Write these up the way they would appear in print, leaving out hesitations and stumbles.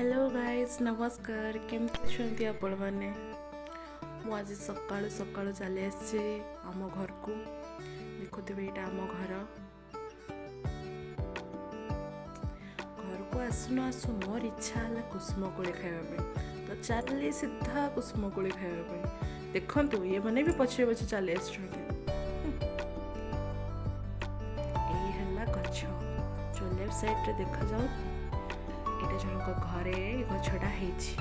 Hello guys, ନମସ୍କାର। କେମିତି ଅଛନ୍ତି ଆପଣମାନେ? ମୁଁ ଆଜି ସକାଳୁ ସକାଳୁ ଚାଲି ଆସିଛି ଆମ ଘରକୁ। ଦେଖୁଥିବେ, ଏଇଟା ଆମ ଘର। ଘରକୁ ଆସୁ ନ ଆସୁ ମୋର ଇଚ୍ଛା ହେଲା କୁସୁମ କୋଳି ଖାଇବା ପାଇଁ, ତ ଚାଲିଲି ସିଧା କୁସୁମ କୋଳି ଖାଇବା ପାଇଁ। ଦେଖନ୍ତୁ, ଇଏମାନେ ବି ପଛରେ ପଛେ ଚାଲି ଆସିଛନ୍ତି। ଏଇ ହେଲା ଗଛ, ଯେଉଁ ଲେଫ୍ଟ ସାଇଡ଼୍ରେ ଦେଖାଯାଉ, ଏଇଟା ଜଣଙ୍କ ଘରେ ଏ ଗଛଟା ହେଇଛି।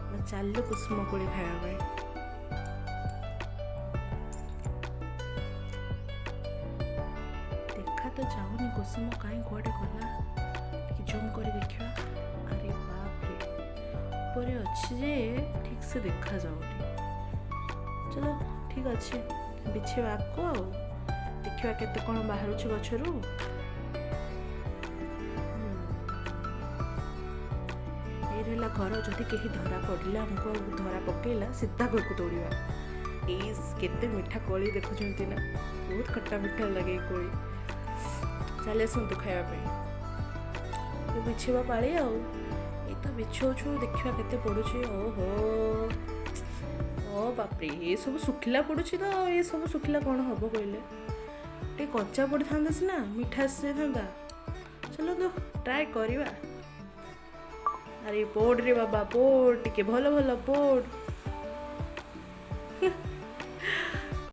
ଆମେ ଚାଲିଲୁ କୁସୁମ କୋଳି ଖାଇବା ପାଇଁ। ଦେଖା ତ ଯାଉନି କୁସୁମ, କାହିଁ କୁଆଡ଼େ ଗଲା? ଟିକେ ଜୁମ୍ କରି ଦେଖିବା। ଆରେ ବାପରେ, ଉପରେ ଅଛି ଯେ ଠିକ୍ ସେ ଦେଖାଯାଉନି। ଚलो, ଠିକ୍ ଅଛି, ବିଛେଇବା ଆକୁ ଆଉ ଦେଖିବା କେତେ କ'ଣ ବାହାରୁଛି ଗଛରୁ। ଏଇ ରହିଲା ଘର। ଯଦି କେହି ଧରା ପଡ଼ିଲା, ଆମକୁ ଆଉ ଧରା ପକେଇଲା, ସିଧା ଘରକୁ ଦୌଡ଼ିବା। ଏଇ କେତେ ମିଠା କୋଳି, ଦେଖୁଛନ୍ତି ନା? ବହୁତ ଖଟା ମିଠା ଲାଗେ ଏଇ କୋଳି। ଚାଲି ଆସନ୍ତୁ ଖାଇବା ପାଇଁ। ଏ ବିଛେଇବା ପାଳି ଆଉ ଏଇ ତ ବିଛଉଛୁ, ଦେଖିବା କେତେ ପଡ଼ୁଛି। ଓହୋ, ଓ ବାପରେ, ଏସବୁ ଶୁଖିଲା ପଡ଼ୁଛି ତ। ଏସବୁ ଶୁଖିଲା କ'ଣ ହବ କହିଲେ? ଟିକେ କଞ୍ଚା ପଡ଼ିଥାନ୍ତା ସିନା ମିଠା ଆସିଯାଇଥାନ୍ତା। ଚାଲନ୍ତୁ ଟ୍ରାଏ କରିବା। ଆରେ ପୋଡ଼ ରେ ବାବା ପୋଡ଼, ଟିକେ ଭଲ ଭଲ ପୋଡ଼।